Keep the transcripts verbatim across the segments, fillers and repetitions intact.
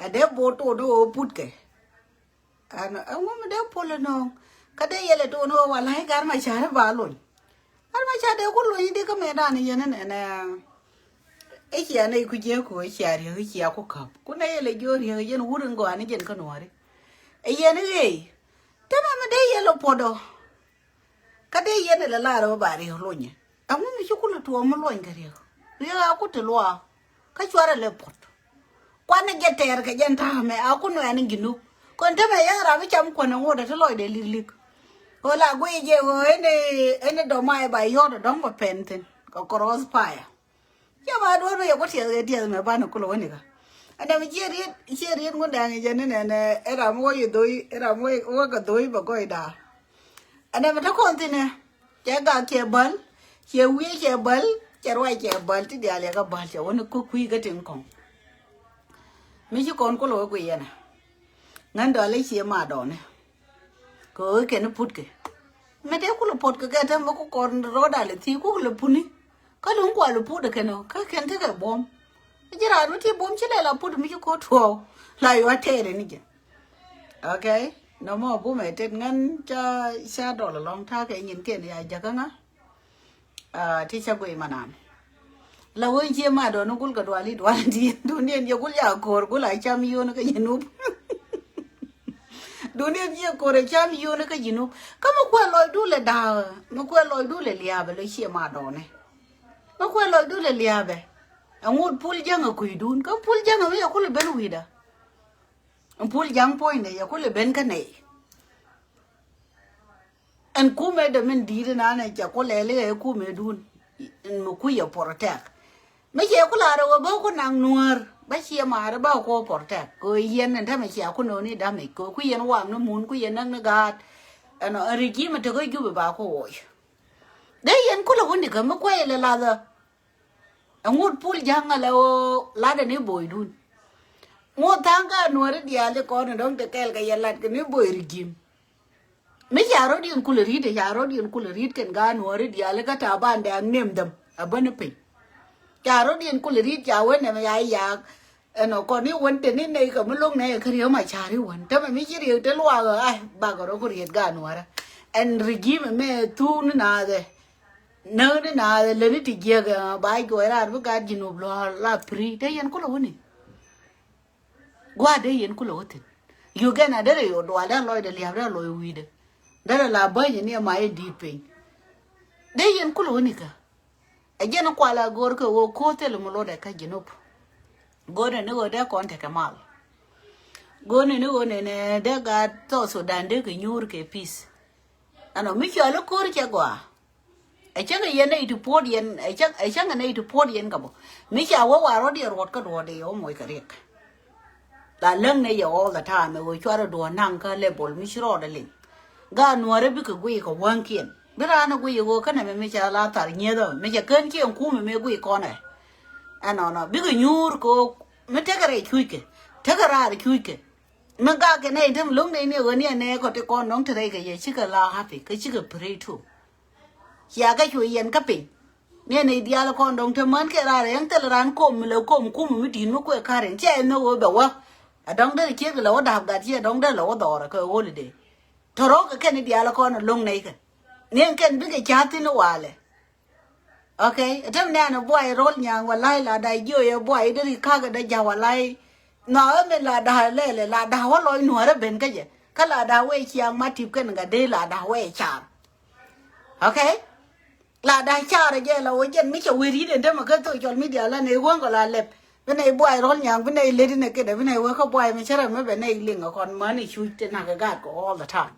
Ɛ dee bot tuɔt ni ɣöö putkɛ. Ɛn ɛŋu mi dee pol ɛnɔŋ? Kä dee yɛlɛ tuɔt ni ɣöö wala i̱ gar ma ca̱r i̱ ba lony. Gar ma ca̱r dee ku lony i̱ di kä mɛɛdan i̱ yɛn ɛn ɛn ɛ i̱ cia nɛy ku jiäk ku i̱ cia riäk i̱ cia ku käp ku nɛy yɛlɛ jiök riäk i̱ yɛn wut in gɔaa ni jɛn kä nuɔ̱ɔ̱ri. Ɛ yɛn i̱ ɣëë tämɛ mi dee yɛlɛ puɔt ɔ. Kä dee yɛn ilɛ lar ɛ ba riek lony. Ɛŋu mi ci kulɛ tuɔɔk mi luɔny kɛ riek? Riek a ku ti luaak. Kä cuarɛ lɛ puɔt. Kuanɛ jɛ tɛɛr kɛ jɛn ta̱a̱ mɛ a ku nuɛɛn in ji̱ nup. Kɔn temɛ yɛn ram mi cam kuɔn ɛŋu dɛ ti lɔcdɛ lik lik. Kɛ la guiy jɛ ɣöö ɛn ɛn dɔma ɛ ba yɔ̱ɔ̱t ɛ dɔ̱ŋ bɛ pɛn thi̱n kɛ cross fire. Cɛ ba duɔ̱ɔ̱r mi yɛ ku tiɛth kɛ tiɛth mɛ banɛ kulɛ wäni kä. Ɛn ɛmɛ ciɛ riet ciɛ riet ŋun da̱a̱ŋ jɛ ni nɛnɛ ɛ ram wä yɛ dho̱i ɛ ram wä kɛ dho̱i bɛ gɔy da̱a̱. Ɛn ɛmɛ te kɔn thinɛ cɛ gak cɛ bäl cɛ wiee cɛ bäl cɛ ruac cɛ bäl ti diaal yɛ kä bäl cɛ wäni kä kui̱ kä tin kɔŋ. Mi ci kɔn kulɛ wä guiy yɛnɛ ŋän dɔl i̱ ciɛ ma dɔɔni. Kɛ ɣöö kɛn i̱ putkɛ. Mɛ tëë kulɛ puɔtkɛ kɛ tɛm bä ku kɔn rɔɔdal i̱ thi̱i̱ kukɛ lɛ puni. Kä luŋ kual i̱ put ɛ kɛn ɔ kä kɛn tekɛ buɔ̱m. Ji̱ raan mi ti buɔ̱m ci lɛ la put mi ci ko̱r tuɔɔk la yuɔ tɛɛrɛ ni jɛ. Okay. Nɔmɔ bumɛ tet ŋän ca ca dɔl alɔŋ ta̱a̱ kɛ nyin kɛn ya jakä ŋa. Ah, ti ca guiy manan. La wen cie ma dɔn gul kɛ dual i̱ dual ti duniɛn yɛ gul ya ko̱r gul a cam yun kä jinup. Duniɛn yɛ ko̱r a cam yun kä jinup. Kä mi kuɛ lɔc dul ɛ da̱a̱ mi kuɛ lɔc dul ɛ lia̱a̱ bɛ lɔ cie ma dɔn ɛ. Mi kuɛ lɔc dul ɛ lia̱a̱ bɛ. Ɛŋut pul jäŋ ɛ kui̱dun kä pul jäŋ ɛ mi yɛ kul ɛ ben wi̱i̱dä. Ɛn pul ja̱ŋ puɔ̱nydɛ yɛ kulɛ ben kä nɛy. Ɛn kumɛ dɛ min di̱i̱t inan ɛ cɛ kulɛ li ɛ kumɛ dun. Ɛn mi kui̱ yɛ protect. Mi cɛ kula rɛ wä bä ku naŋ nuäär bä ciɛ maari bä ku protect kɛ yɛn ɛn tämɛ cia ku nööni damage kɛ ku yɛn wam ni mun ku yɛn näk ni gaat. Ɛn ɛn regime ɛ tekä jup ɛ ba ku woc. Dee yɛn kulɛ wä nikä mi kuɛ ilɛ lathä. Ɛŋut pul ja̱ŋ alɛ ɣöö latdɛ ni boydun. Ŋut tha̱a̱ŋ ka nuɔ̱ri diaal ti kɔn in dɔ̱ŋ ti kɛɛl kɛ yɛ lat kɛ ni boy regime. Mi ca rɔ̱diɛn kulɛ ri̱t ca rɔ̱diɛn kulɛ ri̱t kɛn ka nuɔ̱ri diaal kä ta̱a̱ ban dɛ ak nem dhäm a bäni piny. Ca rɔ̱diɛn kulɛ ri̱t ca wen nɛmɛ ya yaak. Ɛn ɔ kɔn i̱ wen te ni nɛy kɛ mi lo̱ŋ nɛy kä riek ma ca̱r i̱ wen tämɛ mi ci riek te luaak ɛ bakɛ rɔ ku riet ka nuɔ̱rä. Ɛn regime mɛ thuuk ni naath ɛ. Näk ni na leni ti jiäk ba juɔc raar bi gat ji̱ nup lɔ la pri te yɛn kulɛ wuni. Gua̱a̱r de yɛn kulɛ wä thi̱n. Uganda derɛ yo̱o̱ dual derɛ lɔcdɛ lia̱a̱p derɛ lɔc wi̱i̱dɛ. Derɛ la bänyɛ ni ɛma yɛ di̱i̱t piny. De yɛn kulɛ wuni kä. Ɛ jɛn kual a go̱o̱r kɛ ɣöö ko̱o̱th thilɛ mi lotdɛ kä ji̱ nup. Go̱o̱rɛ ni ɣöö dee kɔn tekɛ mal. Go̱o̱rɛ ni ɣöö nɛnɛ dee gat South Sudan dee kɛ nyuur kɛ peace. Ɛnɔ mi cɔal i̱ ko̱r cɛ gɔaa. Ɛ cäŋ ɛ yɛn nɛy ti puɔ̱t yɛn ɛ cäŋ ɛ cäŋ ɛ nɛy ti puɔ̱t yɛn kɛ bä. Mi ca wä wa rɔ̱t yɛ ruɔt kä duɔ̱ɔ̱r dee yɛ wä moc kɛ riɛk. La läŋ nɛ yɛ all the time ɛ wee cuarɛ duɔ̱ɔ̱r naŋ kä level mi ci rɔɔdɛ liŋ. Gaat nuɔ̱ɔ̱rä bikɛ guiy kɛ wäŋkiɛn bi raan ɛ guiy ɛ ɣöö kä nɛmɛ mi ca la thar nyieth ɛ mi ca kän kiɛn kumɛ mi guiy kɔn ɛ. Ɛnɔnɔ bikɛ nyuur kɛ ɣöö mi tekɛ rɛy cuckɛ tekɛ raar cuckɛ. Mi gak kɛ nɛy tem lo̱ŋ nɛy ni ɣöö ni ɛ nɛy kɔ ti kɔn nɔŋ te rɛy kɛ yɛ cikɛ la happy kä cikɛ pray too. Cia kɛ cuɛ yɛn kä piny. Ni ɛ nɛy diaal kɔn dɔ̱ŋ te män kɛ raar ɛn thil raan kom mi lɛ kom kum mi di̱i̱t mi kuɛ ka̱r ɛn cia ɛn nhök ɣöö bɛ wä. Ɛ dɔ̱ŋ derɛ ciek lɛ wä da̱a̱p gat ci ɛ dɔ̱ŋ derɛ lɛ wä dhɔɔrɛ kɛ holiday. Tɔ̱rɔ̱ kɛ kɛn ni diaal kɔn lo̱ŋ nɛy kɛ ni ɛn kɛn bikɛ ca̱a̱th thi̱n walɛ. Okay, tem nɛn buay rol nyaŋ walay la da jiö yɛ buay deri kak da ja walay. Na emi la da lele la da wa loy nuɔrɛ ben kä jɛ. Kä la da wee ciaŋ ma tip kɛn ga dee la da wee car. Okay? La da car jɛ la wee jɛn mi cɛ wee ri den tem kä social media la ne wee ŋɔ la lɛp. Bi nɛy buay rɔl nyaŋ bi nɛy ledi nɛ kidɛ bi nɛy wee kä buay mi cärɛ mi bɛ nɛy liŋ a kɔn mani cuc ti nak gat kɔ all the time.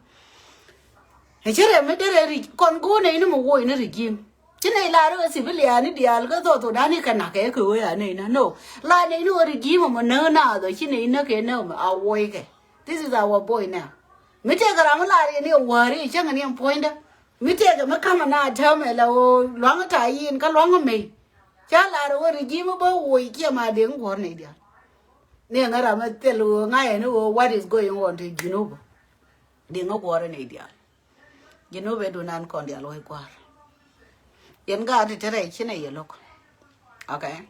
Ɛ cärɛ mi derɛ ri kɔn go̱o̱r nɛy ni mi woc ni regime. Ci nɛy la ri wee civilian ni diaal kä thɔth wä dani kɛ nak kɛ kɛ wee a nɛy na no. La nɛy ni wee regime mɔ näk na dhɔ ci nɛy näk kɛ näk mɛ a woc kɛ. This is our boy now. Mi tëëkɛ ram mi la ri ni wääri cäŋ ni ɛn puɔ̱nydä. Mi tëëkɛ mi ka̱mɛ na täämɛ la wä luaŋ ta yin kä luaŋ mɛy. Ca lar ɣöö regime bä woc kiɛ ma diŋ guɔ̱r nɛy diaal. Ni ŋä ram ɛ thil ɣöö ŋa̱c ɛn ɣöö what is going on to Junub. Diŋ ɛ guɔ̱r nɛy diaal. Junub ɛ dunan kɔn diaal wec gua̱r. Yɛn gaat ti te rɛy ci nɛy yɛ lo̱k. Okay.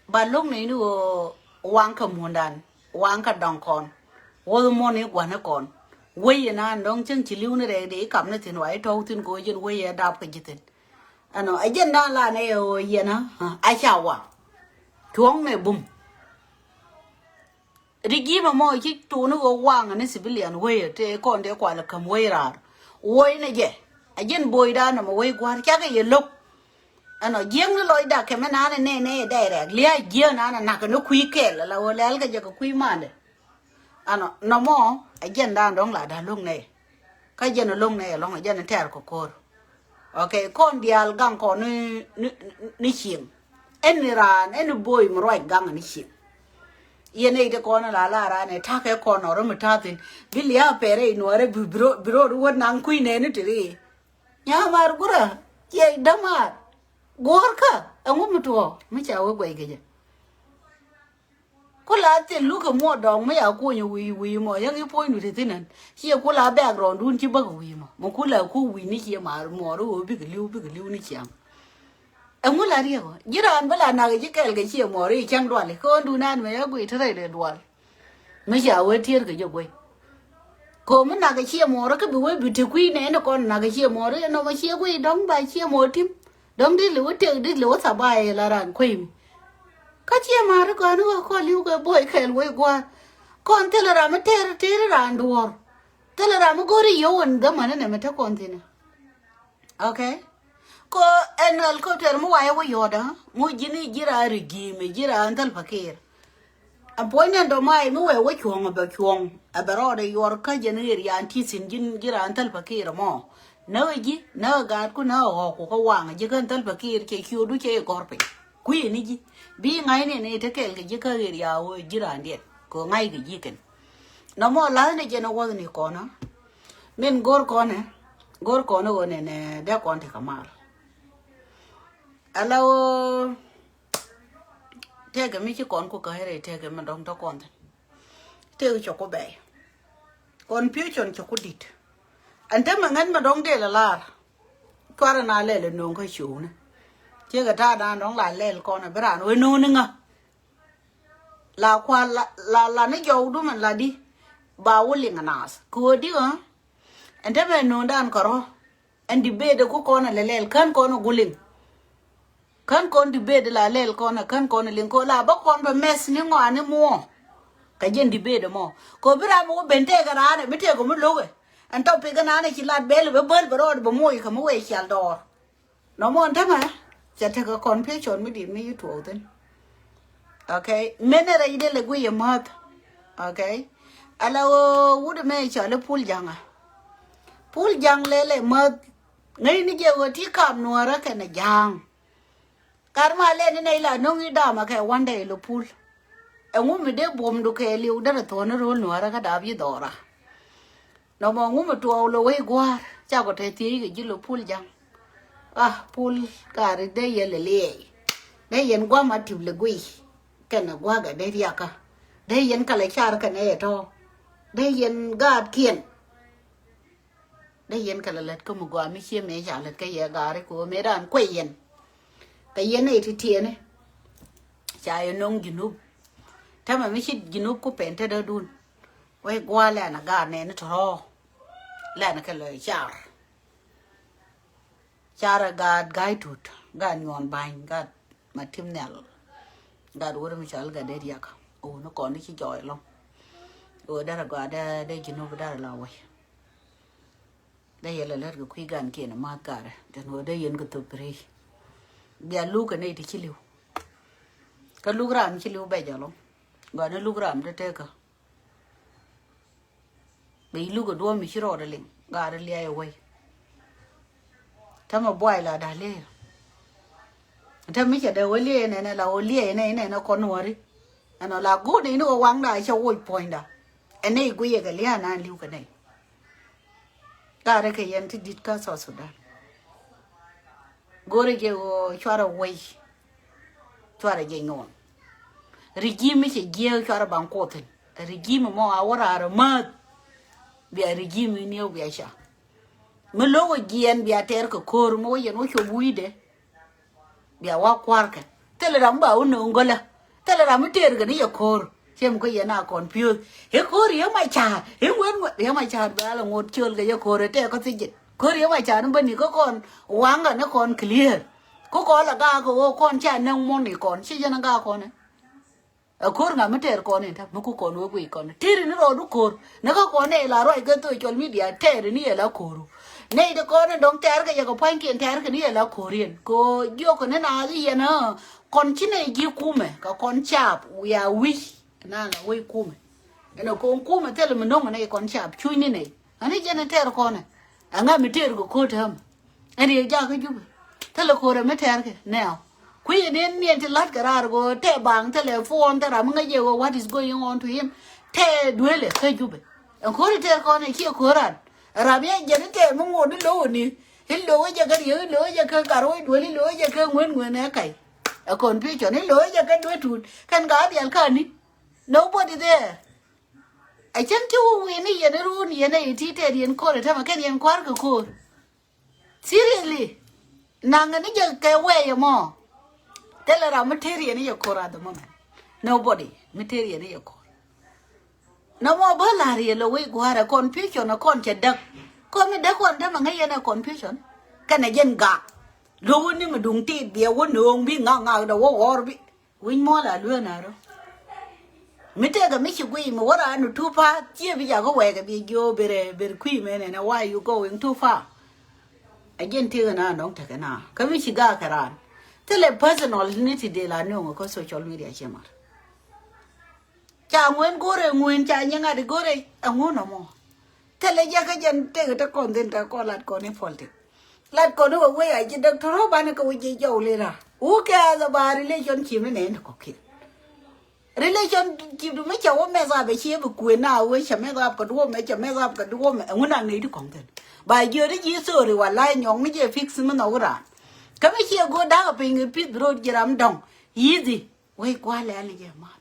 Ba lo̱k nɛy ni ɣöö Waŋ kä muɔ̱ndan, waŋ kä dɔŋ kɔn. Wuɔth muɔ̱n i̱ gua̱n i̱ kɔn. Wei inan dɔ̱ŋ cäŋ ci li̱w ni rɛɛk di i̱ kap ni thi̱n wa i̱ tɔ̱w thi̱n kɛ ɣöö jɛn wei ɛ dap kä ji̱ thi̱n. Ɛnɔ ɛ jɛn da̱a̱n la nɛ ɣöö yɛn a ca waŋ. Cuɔ̱ŋ nɛ bum. Ri ji̱ mɛ mɔ ci tuuni ɣöö waŋ ni civilian wei ɛ tëë kɔn tëë kual ɛ käm wei raar. Woi nɛ jɛ. Ɛ jɛn boydan nɔmɔ wei gua̱r cakɛ yɛ lo̱k. Ɛnɔ jiäkni lɔcda kɛ mi nanɛ nɛy nɛy direct lia̱a̱ jiäk nanɛ nak ni kui̱ kɛl ala ɣöö lɛl kɛ jɛ kɛ kui̱ mandɛ. Ɛnɔ nɔmɔ ɛ jɛn dan dɔ̱ŋ la da̱ lo̱ŋ nɛy. Kä jɛn lo̱ŋ nɛy ɛlɔ̱ŋ ɛ jɛn tɛɛr kɛ ko̱r. Ok, kɔn diaal gaŋ kɔn ni, ni, ni cieŋ. Ɛn ni raan ɛn ni boy mi ruac gaŋ ni cieŋ. Yɛn nɛy ti kɔn la la raan ɛ ta̱kɛ kɔn nɔrɔ mi ta̱thin bi lia̱a̱ pɛrɛ inuɔrɛ bi bi ro̱d wä naŋ kui̱ nɛni ti ri. Nyamar gurä ciɛ dämaar. Guɔ̱rkä ɛŋu mi tuɔɔk mi ca wee guɛc kecä. Ku la thil lukɛ muɔ dɔɔŋ mi ya kuɔnyɛ wi̱i̱ wi̱i̱ mɔ yäŋ i̱ puɔ̱nydu te thi̱n ɛn ciɛ ku la background dun ci bäk wi̱i̱ mɔ mɔ ku la ku wi̱i̱ ni ciɛ maar muɔɔr i̱ ɣöö bikɛ li̱w bikɛ li̱w ni ciaŋ. Ɛŋu la riɛk ɔ ji̱ raan bä la nak ji̱ kɛl kɛ ciɛ muɔɔr i̱ cäŋ dual i̱ kööndun an mɛ ya guiy te rɛy rɛy dual. Mi ca wee tier kɛ jɛ guey. Ko mi nak cie mɔɔrä kä bi wee bi te kui̱ nɛɛni kɔn nak cie mɔɔrä ɛnɔ ma cie guey dɔ̱ŋ ba cie mɔɔr tim. Dɔ̱ŋ di liwi tek di liwi thabaye la ran kuey mi. Kä cie mari gɔani wä kɔn liw kɛ boy kɛɛl wei gua̱a̱r. Kɔn thilɛ ram mi tɛɛr tɛɛr ran duɔ̱ɔ̱r. Thilɛ ram mi go̱ri yio̱w in dämani nɛ mi te kɔn thinɛ. Ok. Ko ɛn helicopter mi wayɛ wä yɔɔdä mu ji̱ni ji̱ raa ri gi̱i̱mi ji̱ raa ɛn thäl pakir. Ɛ puɔ̱ny nɛn dɔ̱ may mi wee wä cuɔ̱ŋ ɛ bɛ cuɔ̱ŋ ɛ bɛ rɔɔdɛ yuɔr kä jɛn ɣer yan ti thi̱n ji̱n ji̱ raa ɛn thäl pakir mɔ. Näk ɛ ji̱ näk ɛ gaatku näk ɛ ɣɔɔku kä waŋ ji̱ kä ɛn thäl pakir cɛ ciötdu cɛ i̱ gɔ̱r piny. Kui̱ ni ji̱ bi ŋa̱cni ni te kɛɛl kɛ ji̱ kä ɣer ya wee ji̱ raandiɛn kɛ ŋa̱c kɛ ji̱ kɛn. Nɔmɔ la̱thni jɛn ɛ wäthni kɔnä. Min go̱r kɔnɛ go̱r kɔnɛ ɣöö nɛnɛ dee kɔn tekɛ mal. Ala ɣöö tekɛ mi ci kɔn ku käc rɛy tekɛ mi dɔ̱ŋ tɔ kɔn thi̱n. Tekɛ cɛ ku bɛy. Confusion cɛ ku di̱t. Ɛn te mi ŋän mi dɔ̱ŋ dee lɛ lar. Cuarɛ na lɛl ɛ no̱o̱ŋ kä ciökni. Ciekɛ ta̱a̱ dan dɔ̱ŋ la lɛl kɔn ɛ bi raan wee no̱o̱ŋ ni ŋä. La kua la la ni jɔwdu mɛn la di. Ba wä liŋ anas kɛ wä di ɣä. Ɛn te mɛ no̱o̱ŋ dan kɛ rɔ. Ɛn di bee de ku kɔn a lɛ lɛl kän kɔn a gu liŋ. Kän kɔn di bee de la lɛl kɔn a kän kɔn a liŋ kɔ la bä kɔn bɛ mɛs ni ŋɔa ni muɔ. Kɛ jɛn di bee de mɔ kɔ bi ram wä ben tɛɛkɛ raan ɛ mi tɛɛkɛ mi lo̱kɛ. Ɛn tɔ pikɛ naan ɛ ci lat bɛl bɛ bäl bɛ rɔɔd bɛ muɔc kɛ mi wee cial dɔɔr. Nɔmɔ ɛn tämɛ cɛ tekɛ confusion mi di̱i̱t mi yi tuɔɔk thi̱n. Ok. Menɛ rɛy dee lɛ guiy ɛ mäth. Ok. Ala ɣöö wut ɛmɛ cɔl i̱ pul ja̱ŋä. Pul ja̱ŋ lɛ lɛ mäth. Ŋäcni jɛ ɣöö ti kam nuäärä kɛnɛ ja̱a̱ŋ. Kar ma lɛn inɛ ila no̱ŋ i̱ damä kɛ one day lɔ pul. Ɛŋu mi dee buɔ̱mdu kɛɛliw derɛ thuɔ̱ɔ̱ni ro̱o̱l nuäärä kä dap yi dhɔra. Nɔmɔ ŋumɛ tuɔɔk lɔ wec gua̱a̱r cakɔ te thiec kɛ ji̱ lɔ pul ja̱ŋ. Ah pul kari dee yɛn lɛ liɛɛc. Dee yɛn gua̱a̱m a tip lɛ guiy. Kɛnɛ gua̱a̱kɛ dee riakä. Dee yɛn kɛ lɛ car kɛnɛ yɛ tɔ̱. Dee yɛn gaatkiɛn. Dee yɛn kɛ lɛ lät kä mi gɔaa mi cie mëë ca lät kä yɛ gaari kɛ ɣöö mëë raan kuec yɛn. Kɛ yɛn nɛy ti tiɛɛni. Ca yɛ no̱ŋ Junub. Tämɛ mi ci Junub ku pɛn tetdädun. Wec gua̱a̱ lɛn a gaat nɛɛni tɔ̱rɔ̱. Lɛn kɛ lɔ car. Car a gaat ga̱a̱c tut gaat nyuɔn ba̱ny gaat ma tim nhial. Gaat wut mi cɔal gat dee riak. Ɣöö ni kɔn ni ci jɔɔc ɛlɔ̱ŋ. Ɣöö derɛ gɔaa dee dee Junub derɛ la wec. Dee yɛn lɛ lät kɛ kui̱ gan kiɛn a ma̱th karɛ tɛn ɣöö dee yɛn kɛ thop piri. Bia luk kɛ nɛy ti ci li̱w. Kä luk ram ci li̱w bɛc ɛlɔ̱ŋ. Gɔaa ni luk ram te tekä. Bɛ iluk ɛ duɔ̱ɔ̱p mi ci rɔɔdɛ liŋ gaari lia̱a̱ ɛ wei. Tämɛ buay la da̱ liɛyɛ. Tämɛ mi cɛ dee wee liɛyɛ nɛnɛ la wee liɛyɛ nɛy nɛnɛ kɔn nuɔ̱ɔ̱ri. Ɛnɔ la go̱o̱r nɛy ni wee waŋda cɛ woc puɔ̱nyda. Ɛn nɛy guiyɛ kɛ lia̱a̱ nan li̱w kɛ nɛy. Gaari kɛ yɛn ti di̱t kä South Sudan. Go̱o̱rɛ jɛ ɣöö cuarɛ wec. Cuarɛ jɛ nyuɔn. Regime mi cɛ jiääk cuarɛ baŋ kuɔth thi̱n. Regime mɔ a wä raar mäth. Bia regime mi niɛw bia ca. Mi lo̱k ɔ jiɛɛn bia tɛɛr kɛ ko̱r mi wä yɛn wä cop wi̱i̱dɛ. Bia wä kua̱rkɛ. Thilɛ ram ba wä no̱o̱ŋ gölä. Thilɛ ram mi tëër kɛ ni yɛ ko̱r. Ciem kä yɛn a confuse. I̱ ko̱r yɛ ma ca̱a̱r. I̱ wen wen yɛ ma ca̱a̱r bɛ ala ŋot ciöl kɛ yɛ ko̱r i̱ tɛɛ kä thiec ji̱n. Ko̱r yɛ ma ca̱a̱r ni bä ni kä kɔn waŋ kɛ ni kɔn clear. Kä kɔn la gaak kɛ ɣöö kɔn ca näk muɔ̱n ni kɔn ci jɛn a gaak kɔn i̱. Ɛ ko̱r ŋa mi tɛɛr kɔn in ta̱ mi ku kɔn wee guic kɔn tëëri ni rɔɔdu ko̱r ni kä kɔn nɛy la ruac kä social media tɛɛri ni yɛ la ko̱ru. Nɛy ti kɔn in dɔ̱ŋ tɛɛr kɛ yɛ kɛ pua̱nykiɛn tɛɛr kɛ ni yɛ la ko̱r yɛn kɛ ɣöö jiɔk kɛ ni naath i̱ yɛn ɛ kɔn ci nɛy ji̱ kumɛ kɛ kɔn caap ya wi̱c. Na la wec kumɛ ɛn ɛ ko̱n kumɛ thilɛ mi no̱ŋ nɛy kɔn caap cuc ni nɛy. Ani jɛn in tɛɛr kɔnɛ. Ɛŋa mi tëër kɛ ko̱r täämɛ. Ɛn riek jakä Jubɛ. Thilɛ ko̱r ɛmɛ tɛɛr kɛ nɛɛw. Kui̱ ɛn in niɛn ti la̱t kɛ raar kɛ ɣöö tɛ baŋ thilɛ phone thilɛ ram mi ŋäc jɛ ɣöö what is going on to him. Tɛ duelɛ kä Jubɛ. Ɛn ko̱r in tɛɛr kɔnɛ ciɛ ko̱r ran. Ram yɛ jɛn in tɛɛr mi ŋot in lo̱wä ni. In lo̱wä jɛ kä riek in lo̱wä jɛ kä gat ruɔ̱c duel in lo̱wä jɛ kä ŋuɛn ŋuɛn ɛ ka̱c. Ɛ confusion in lo̱wä jɛ kä duet tut kɛn gat dial kani. Nobody there. Ɛ cäŋ ci wä wi̱i̱ ni yɛn iruun yɛn ɛ iti tɛɛr yɛn ko̱r ɛ tämɛ kɛn yɛn kua̱r kɛ ko̱r. Seriously. Naŋ ni jɛ kɛ wɛy ɛmɔ. Thilɛ ram mi tëër yɛn i̱ yɛ ko̱r at the moment. Nobody mi tëër yɛn i̱ yɛ ko̱r. Nɔmɔ bä la̱r yɛ lɛ wec gua̱a̱rɛ confusion ɛ kɔn cɛ däk. Kɔn mi däk kɔn tämɛ ŋäc yɛn ɛ confusion. Kɛnɛ jɛn gak. Lo̱k wä ni mi duŋ tit biɛ wä nööŋ bi ŋak ŋak dɛ wä ɣɔr bi. Wi̱ny muɔl a lueena rɔ. Mi tëëkɛ mi ci guiy mi wä raan ni too far ciɛ bi jakä wɛɛkɛ bi jiö ber ber kui̱ mɛn ɛn a why you going too far. A jiɛn tëëkɛ na nɔŋ tekɛ na kä mi ci gaakɛ raan. Thilɛ personal ni ti dee la nööŋ kä social media ciɛ mat. Ca ŋuɛn go̱rɛ ŋuɛn ca nyɛ ŋa̱t i̱ go̱rɛ ɛŋu nɔmɔ. Thilɛ jɛ kä jɛn tëëkɛ te kɔn thin te kɔn lat kɔn i̱ politic. Lat kɔn i̱ wä wee a ji̱ doctor ɔ banɛ kɛ wä ji̱ jɔw lila. Who cares about relationship ni nɛn ti kɔ̱kiɛn. Relationship du mi cɛ wä mess up ɛ ciɛ bi kuën na wee cɛ mess up kɛ duɔmɛ cɛ mess up kɛ duɔmɛ ɛŋu na nɛy ti kɔn thin. Ba jiöt i̱ ji̱ sorry wala nyɔk ni jɛ fix mi nhɔk raan. Kä mi ciɛ go̱o̱r da̱k ɛ piny kɛ pith road ji̱ ram dɔ̱ŋ. Easy. Wec gua̱a̱r lɛ̈ɛ̈l ni jɛ math.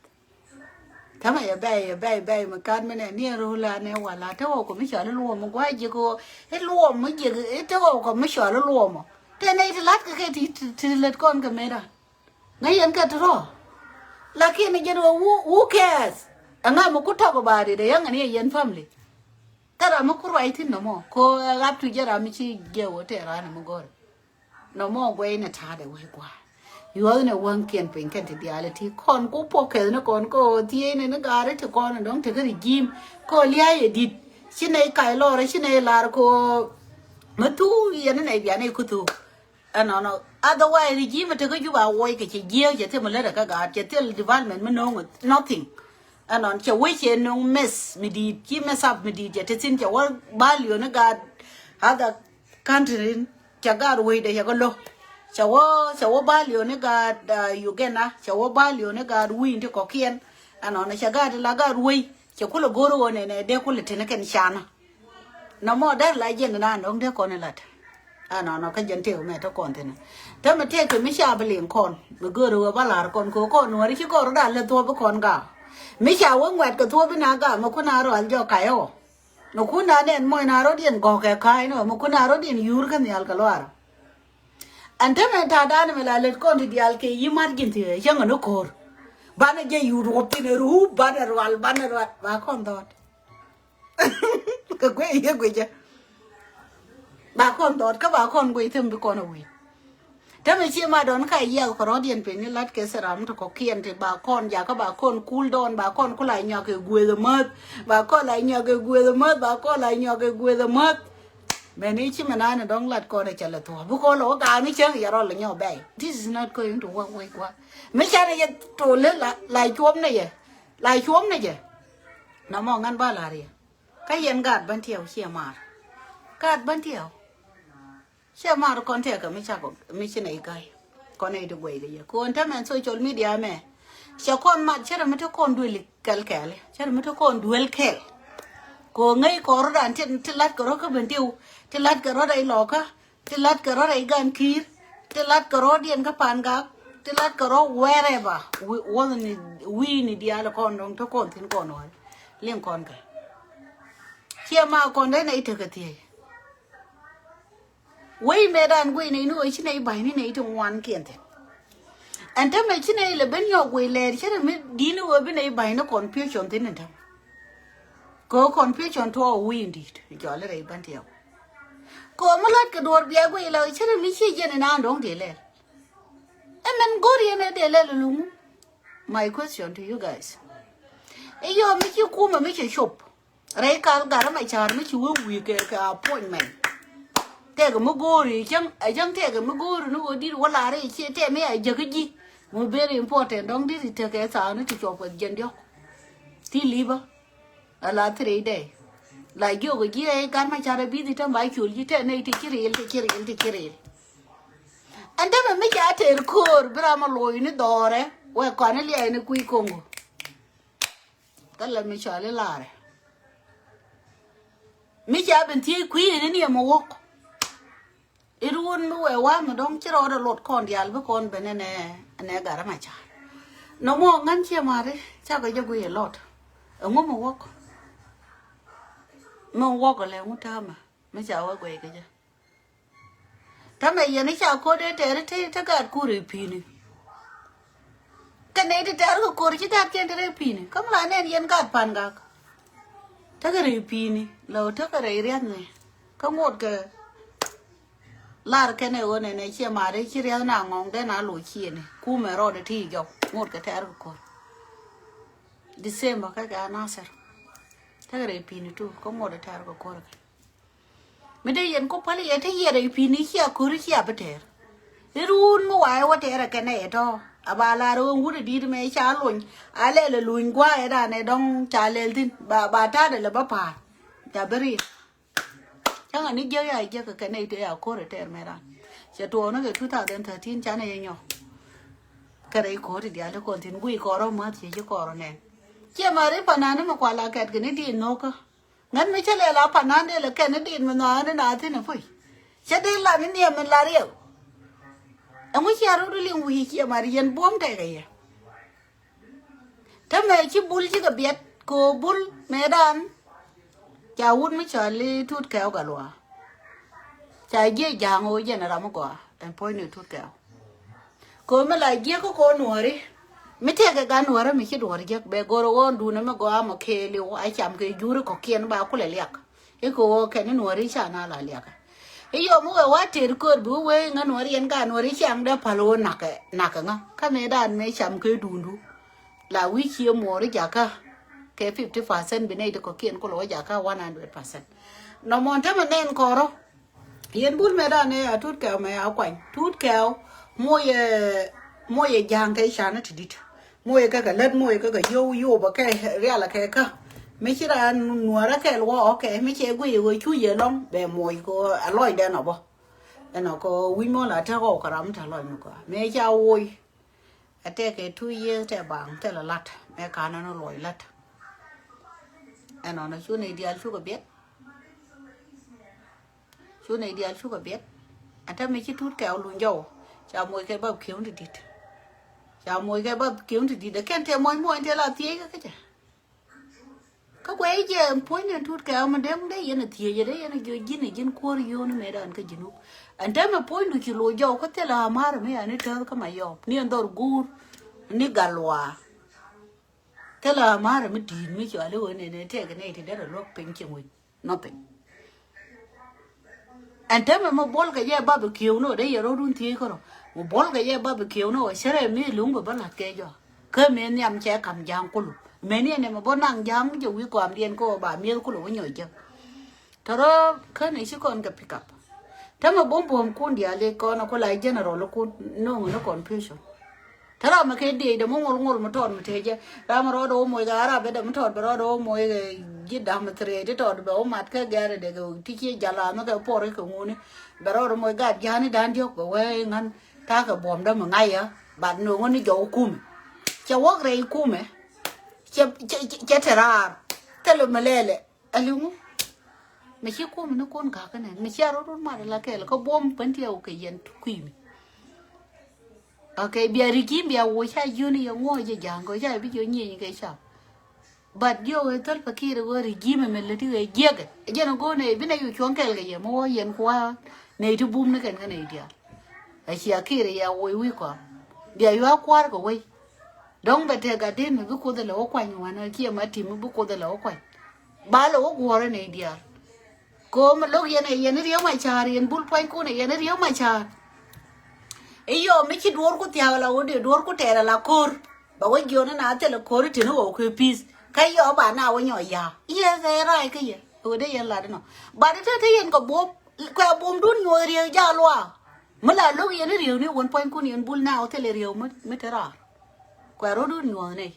Tämɛ yɛ bɛ̈ɛ̈i yɛ bɛ̈ɛ̈i bɛ̈ɛ̈i mi ka̱n mi nɛ ni ɛ ro̱o̱l anɛ wala te ɣɔw kɔ mi cɔal i̱ luɔmɔ gua̱a̱r ji̱ kɔ i̱ luɔmɔ ji̱ i̱ te ɣɔw kɔ mi cɔal i̱ luɔmɔ. Te nɛy ti la̱t kɛ kɛ ti ti lät kɔn kɛ mëëdan. Ŋäc yɛn kɛ ti rɔ̱. Lakin jɛn ɣöö who, who cares? Ɛŋa mi ku tɔk ba ri dee yäŋ ɛn yɛ yɛn family. Te ram mi ku ruac thi̱n nɔmɔ ko ɛ ɣap tu jɛ ram mi ci jɛ wä te ran mi gɔ̱r. Nɔmɔ guɛy ni ta̱a̱dɛ wec gua̱a̱. Yuɔth ni wäŋkiɛn piny kɛn ti diaal iti kɔn ku puɔk kɛth ni kɔn ko thiec ni ni gaari ti kɔn dɔ̱ŋ ti kä ri ji̱i̱m ko lia̱a̱ yɛ di̱t. Ci nɛy kac lɔɔr ci nɛy lar ko mi thuk yɛn ni nɛy bian nɛy ku thuk. Ɛnɔnɔ otherwise ri ji̱i̱m ti kä jup a wuɔc kɛ cɛ jiääk cɛ thil mi lätdɛ kä gaat cɛ thil development mi no̱o̱ŋ nothing. Ɛnɔn cɛ wec cɛ no̱o̱ŋ mess mi di̱i̱t ci mess up mi di̱i̱t cɛ ti thin cɛ wä bal yoni gaat other country. Cɛ gaat wecdɛ cɛ kɛ lo̱. Cɛ wä cɛ wä bal yoni gaat Uganda cɛ wä bal yoni gaat wi̱i̱n ti kɔ̱kiɛn. Ɛnɔnɔ cɛ gaat la gaat wec cɛ kulɛ go̱r ɣöö nɛnɛ dee kulɛ tini kɛn canä. Nɔmɔ dee la jiɛn na nɔŋ dee kɔn ilat. Ɛnɔnɔ kä jɛn tëëk mɛ te kɔn thi̱n. Te mi tëëk mi ca bi liŋ kɔn mi göörä wee ba la̱r kɔn kɛ kɔn nuɔ̱ɔ̱ri ci kɔn rɔ dal lɛ thuɔ̱p bi kɔn gak. Mi ca wee ŋuɛt kɛ thuɔ̱p bi na gak mi kun a rɔal jɔk kayɛ wä. Mi kun a nɛn mɔc na rɔ̱diɛn gɔ̱k kɛ ka̱a̱c ni wä mi kun a rɔ̱diɛn yuur kä nhial kɛ luaarä. Ɛn te mɛ ta̱a̱ da̱a̱n mɛ la lät kɔn ti diaal kɛ yi mat ji̱n thiee cäŋ ɛn iko̱r. Banɛ jɛ yuur wä thin ɛ ruup banɛ rual banɛ rual ba kɔn dhɔt. Kɛ guic yɛ guicä. Ba kɔn dhɔt kä ba kɔn guic thim bi kɔn a wi̱i̱. Te mɛ cie ma dɔn ka yiɛl kɛ rɔ̱diɛn piny ni lat kɛ thil ram ti kɔ̱kiɛn ti ba kɔn jakä ba kɔn cool down ba kɔn ku la nyɔk kɛ gueth mäth. Ba kɔn la nyɔk kɛ gueth mäth ba kɔn la nyɔk kɛ gueth mäth. Mɛni ci mɛ nani dɔŋ lat kɔn ɛ cɛ lɛ thuɔ̱k bi kɔn lɛ wä gaani cäŋ yɛ rɔl lɛ nyɔk bɛy. This is not going to work wec gua̱. Mi canɛ yɛ tol la la cuɔm nɛ yɛ la cuɔm nɛ jɛ. Nɔmɔ ŋän ba la̱r yɛ kä yɛn gaat bän tiɛw ciɛ maar. Gaat bän tiɛw. Cɛ mar kɔn tɛkɛ mi cakɔ mi ci nɛy ga̱y. Kɔn nɛy ti guɛy kɛ yɛ ko̱n tɛmɛn social media mɛ. Cɛ kɔn mat cɛ rɛ mi te kɔn duel kɛl kɛl cɛ rɛ mi te kɔn duel kɛl. Ko̱ ŋäc kɔn rɔ̱dan ti ti lat kɛ rɔ̱ kä ben diw ti lat kɛ rɔ̱ rɛy lɔkä ti lat kɛ rɔ̱ rɛy gan ki̱i̱r ti lat kɛ rɔ̱diɛn kä pan gak ti lat kɛ rɔ̱ wherever. Wä ni wi̱i̱ ni diaal kɔn dɔ̱ŋ te kɔn thi̱n kɔn wä liŋ kɔn kɛ. Ciɛ ma kɔn dee nɛy tekɛ thiec. Wec mëëdan guic nɛy ni ɣöö ci nɛy ba̱ny ni nɛy ti ŋuan kiɛn thi̱n. Ɛn tämɛ ci nɛy lɛ ben yɔk wec lɛɛr cä rɛ mi di̱n i̱ ɣöö bi nɛy ba̱ny ni confusion thi̱n ɛn täm. Kɛ ɣöö confusion tuɔɔk wi̱i̱ in di̱i̱t jɔl i̱ rɛy bän tiɛɛk. Kɛ ɣöö mi la̱t kɛ duɔ̱ɔ̱r biɛɛk wec lɛ cä rɛ mi ci jiɛn inan do̱ŋ dee lɛl. Ɛmɛn go̱r yɛn ɛ dee lɛl ɛluŋ. My question to you guys. I̱ yɔɔ mi ci kumɛ mi cɛ cop. Rɛy kal Gat Macar mi ci wee wi̱i̱ kɛ kɛ appointment. Tɛkɛ mi go̱o̱ri cäŋ ɛ cäŋ tɛkɛ mi go̱o̱ri ni ɣöö di̱t wä lar i̱ ciɛ tɛk mi a jäk ji̱. Mi very important dɔ̱ŋ di̱t i̱ tekɛ thaani ti cuɔp kɛ jiɛn diɔ̱k. Ti li̱pä. A la three day. La jiök ji̱ rɛy Gat Macar a bi̱thi täm ba col ji̱ tɛk nɛy ti ci ril ti ci ril ti ci ril. Ɛn tämɛ mi ca tɛr köör bi ram a loc ni dhɔrɛ wek kɔn i̱ liɛɛni kui̱ Koŋgo. Thilɛ mi cɔal i̱ larɛ. Mi ca ben thiec kui̱ in ni ɛmɛ wok. It wun mi wee wa̱a̱ mi dɔ̱ŋ ci rɔɔdɛ lot kɔn diaal bi kɔn ben ɛnɛ ɛnɛ Gat Macar. Nɔmɔ ŋän ciɛ mari cakɛ jɛ guiy ɛ lot. Ɛŋu mi wok? Mi wok ɛlɛ ŋu täämɛ mi ca wä guiy kɛ jɛ. Tämɛ yɛn i̱ ca ko̱r dee tɛɛr i̱ te te gaat kur i̱ pi̱i̱ni. Kɛ nɛy ti tɛɛr kɛ ko̱r ci gaat kiɛn te rɛy pi̱i̱ni kä mi la nɛn yɛn gaat Pan Gak. Tekɛ rɛy pi̱i̱ni la ɣöö tekɛ rɛy ria̱thni kä ŋot kɛ lar kɛn ɛ ɣöö nɛnɛ ciɛ ma̱a̱ri ci ria̱th na ŋɔ̱ŋ dee na lo̱c ciëni kumɛ rɔɔdɛ ti jɔk ŋot kɛ tɛɛr kɛ ko̱r. December kä kɛ anasɛr tekɛ rɛy pi̱i̱ni tu kä ŋot ɛ tɛɛr kɛ ko̱r kɛ. Mi dee yɛn kɔ päl yɛ te yɛrɛ i̱ pi̱ni cia ko̱ri cia bi tɛɛr. I̱ ruun mi wa̱a̱ i̱ wä tɛɛrɛ kɛn ɛ yɛ tɔ̱ a ba lar ɣöö wut i̱ di̱t mɛ ca lony a lɛl ɛ luny gua̱a̱ ɛ dan ɛ dɔ̱ŋ ca lɛl thi̱n ba ba ta̱a̱dɛ lɛ bä pa̱a̱r. Ca bi ri̱i̱t. Cäŋɛ ni jiäk ya jiäk kɛ kɛn ɛ i̱ te a ko̱r ɛ tɛɛr mɛ dan. Cɛ tuɔɔk ni kɛ two thousand thirteen canɛ yɛ nyɔk. Kɛ rɛy ko̱r ti diaal ti kɔn thi̱n guiy kɔɔr ɔ ma̱th ciɛ ci kɔɔr ɔ nɛn. Ciɛ ma̱th i̱ pa̱n nani mi kual a kɛt kɛ ni di̱i̱t nho̱kä. Ŋän mi cä lɛl a pa̱n naan dee lɛ kɛn ni diit mi nhɔaani na thi̱n ɛ puc. Cä dee lat ni niɛm mi lat riɛw. Ɛŋu cia rot liŋ wi̱i̱ ciɛ mat yɛn buɔ̱m tɛkɛ yɛ. Te mɛ ci bul cikɛ biɛt kɛ ɣöö bul mëëdan. Ca wut mi cɔal i̱ Tut Kɛw Gatluak. Ca jiɛ ja̱a̱ŋ ɣöö jɛn ram mi gɔaa ɛn puɔ̱nyni Tut Kɛw. Kɛ ɣöö mi la jiäk kä kɔn nuɔ̱ɔ̱ri mi tëëkɛ gat nuɔ̱ɔ̱ri mi ci duɔ̱ɔ̱r jiäk bɛ go̱r ɣöö duundɛ mi gɔaa mɔ kɛɛliw a cam kɛ juri kɔ̱kiɛn ba kulɛ liak. I̱ kɛ ɣöö kɛn ni nuɔ̱ɔ̱ri ca na la liakä. I̱ yɔm mi wee wa tëër köör bi wee ŋä nuɔ̱ɔ̱ri yɛn gat nuɔ̱ɔ̱ri ciaŋ dee päl ɣöö nakä nakä ŋä kä mëëdan mëë cam kɛ duundu. La wi̱i̱ cie muɔɔri jakä kɛ fifty percent bi nɛy ti kɔ̱kiɛn kulɛ wä jakä one hundred percent. Nɔmɔ tämɛ nɛn kɔrɔ. Yɛn bul mɛ dan ɛ a Tut Kɛw mɛ a kuany Tut Kɛw. Moyɛ moyɛ ja̱a̱ŋ kɛ canä ti di̱t. Moyɛ kɛ kɛ lät moyɛ kɛ kɛ yow yow bä kɛ rialɛ kɛ kä. Mi ci raan nuɔrä kɛl wä ɔkɛ mi cɛ guiy ɣöö cu yɛ lɔŋ bɛ moc kɛ a lɔcdɛn ɔ bä. Ɛnɔ kɛ wi̱c mɔ la tek ɣɔw kɛ ram mi te lɔc mi kɔa mɛ ca woc. Ɛ tɛkɛ two years tɛ baŋ thilɛ la̱t mɛ kanɛ ni luɔc la̱t. Ɛnɔnɔ cu nɛy diaal cukɛ biɛt. Cu nɛy diaal cukɛ biɛt. Ɛn täämɛ ci Tut Kɛw luny jɔw ca moc kɛ bap kiɛw ti di̱t. Ca moc kɛ bap kiɛw ti di̱t ɛ kɛn tɛ moc moc tɛ la thiec kä kä cɛ. Kä kuɛ i̱ jɛ puɔ̱ny ni Tut Kɛw mi dee mi dee yɛn a thiec ɛ dee yɛn a jiɔ ji̱n a ji̱n kuɔ̱r yio̱o̱ni mëë dan kä ji̱n wuk. Ɛn täämɛ puɔ̱nydu ci loc jɔw kä thilɛ amär mi yani tääth kä Mayɔp ni ɛn dhɔr guur ni Gatluak. Thilɛ amär mi di̱i̱t mi cuali wen ɛn ɛ tɛk nɛy ti derɛ luäk piny cieŋ wec. Nothing. Ɛn täämɛ mi buɔlkɛ jɛ bap i̱ kiɛw ni ɔ dee yɛ rɔ̱dun thiec kärɔ. Mi buɔlkɛ jɛ bap i̱ kiɛw ni ɔ cärɛ mi luŋ bɛ bä la̱t kɛ jɔak. Kä mëë nhiam cɛ ka̱m ja̱a̱ŋ kulu. Mëë ni ɛn ɛmɛ bä naŋ ja̱a̱ŋ mi jɛ wi̱i̱ kɔamdiɛn kä ɔ ba mi̱eth kulu wä nyɔc jek. Tɔrɔ kän i̱ ci kɔn kɛ pick up. Täämɛ buɔ̱m buɔ̱m kun diaal i̱ kɔn ɛ ku la general kun no̱o̱ŋ ni confusion. Te ram mi kɛ diec dɛ mi ŋol ŋol mi tɔt mi tëë jɛ. Ram mi rɔɔdɛ wä moc kɛ Arab dɛ mi tɔt bɛ rɔɔdɛ wä moc kɛ ji̱ da̱ŋ mi threet ti tɔt bɛ wä mat kɛ gɛr dɛ kɛ ti ci jala mi kɛ puɔr kɛ ŋuni. Bɛ rɔɔdɛ moc gat ja̱a̱ni da̱a̱n diɔ̱k bɛ wee ŋän ta̱a̱ kɛ buɔ̱mdä mi ŋa̱c yä. Bat no̱o̱ŋä ni jɔw kumɛ. Cɛ wäk rɛy kumɛ. Cɛ cɛ cɛ te raar. Thilɛ mi lɛlɛ. Aliŋu. Mi ci kum ni kun kakä nɛ mi ci a rot rot mat ala kɛl kä buɔm pän ti a wä kɛ yɛn kui̱ mi. Okay, bia ri̱ki̱m bia wä ca jiöni yɛ ŋuɔ jɛ ja̱a̱ŋ kɛ ca bi jiö nyieny kɛ cap. But jiök ɛ thäl pa ki̱i̱r ɛ wä ri̱ki̱m ɛ mɛ lät i̱ ɛ jiäkɛ ɛ jɛn ɛ go̱o̱n ɛ bi nɛ yu cuɔ̱ŋ kɛl kɛ yɛ mi wä yɛn kua̱a̱ nɛ ti bum ni kɛn kɛ nɛ ti diaal. Ɛ cia ki̱i̱r ɛ yɛ wä i̱ wi̱i̱ kɔa̱a̱. Bia yuak kua̱r kɛ wei. Dɔ̱ŋ bɛ tɛk gat den mi bi Kuoth ɛ lɛ wä kuany wanɛ kiɛ ma tim mi bi Kuoth ɛ lɛ wä kuany. Ba lɛ wä guɔ̱ɔ̱rä nɛy diaal. Ko̱o̱m ɛ lo̱k yɛn ɛ yɛn riɛw ma ca̱a̱r yɛn bul pua̱nykun ɛ yɛn riɛw ma ca̱a̱r. I̱ yɔɔ mi ci duɔ̱ɔ̱rku thia̱a̱k ala wä dee duɔ̱ɔ̱rku tɛɛr ala ko̱r. Ba wä jiɔn ina thilɛ ko̱r i̱ tini ɣɔw kɛ pi̱i̱th kä yɔɔ ba na wä nyɔk ya̱a̱. Yes ɛ rac kä yɛ ɛ wä dee yɛn lat inɔ. But i̱ te te yɛn kɛ buɔ̱m kuɛ buɔ̱mdun nyuɔth riɛk jaal luaak. Mi la lo̱k yɛn i̱ riɛwni wän pua̱nykun yɛn bul na wä thilɛ riɛw mi te raar. Kuɛ rɔ̱dun nyuɔth nɛy.